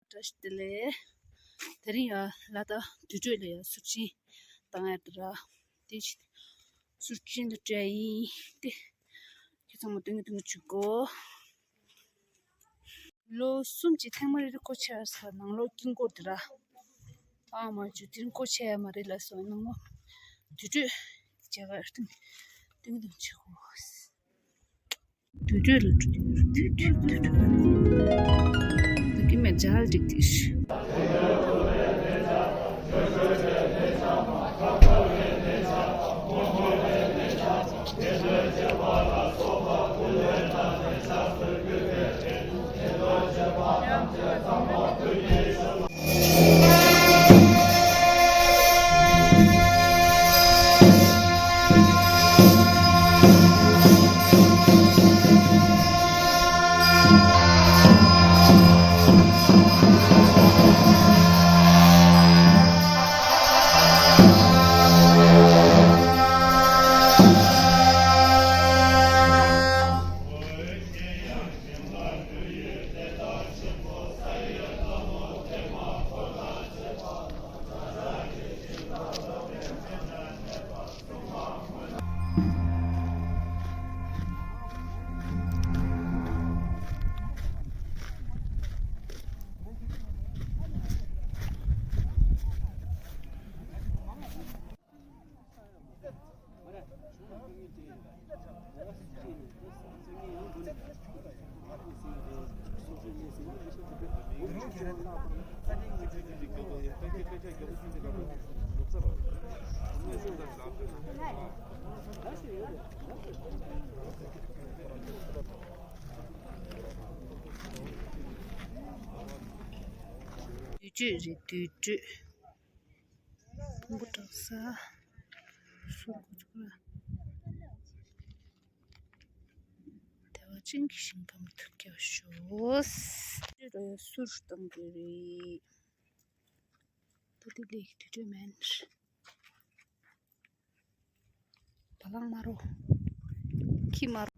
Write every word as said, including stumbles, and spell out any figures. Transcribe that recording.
བཀྲ་ཤིས་བདེ་ལེགས། དེ་རིང་ཡ་ལ་དྭགས་དུར་ཁྲོད་ལ་ཡ་གསུར་ཆེན་བཏང་ཡ་དེ་ར། དེ་བཞིན་གསུར་ཆེན་དུ་སྤྲད་ཡིན་ཏེ། ཁྱེད་ཚང་མ་སྟོན་གི་སྟོན་གི་བྱེད་དགོས། ལོ་གསུམ་གྱི་ཐེངས་མ་རེ་རེ་སྒོ་ཕྱེ་ཡ་ས་ནང་ལོགས་དཀྱིལ་འཁོར་དེ་ར། ཨ་མ་ཇུ་དེ་རིང་སྒོ་ཕྱེ་ཡ་མ་རེད་ལ་སོང་ནང་ལོགས་དུར་ཁྲོད་བྱ་བ་སྟོན་གི་སྟོན་གི་བྱེད་དགོས། དུར་ཁྲོད་ལ་དུར་ཁྲོད་དུར་ཁྲོད་དུར་ཁྲོད། དེ་གི་མེད་ཇ་ལ་འགྲིག་དེ་ཤི། དུར་ཁྲོད་རེད། དུར་ཁྲོད། དང་པོ་གྲྭ་ས། སོ་སོ་ཆོག་ལ། བདེ་བ་ཅན་གྱི་ཞིང་ཁམས་སུ་སྐྱེ་བར་ཤོག། དུར་ཁྲོད་ལ་གསུར་གཏོང་གི་རེད། ད་དེ་ལས་དུར་ཁྲོད་མེད། བ་ལང་མ་རོ། ཁྱི་མ་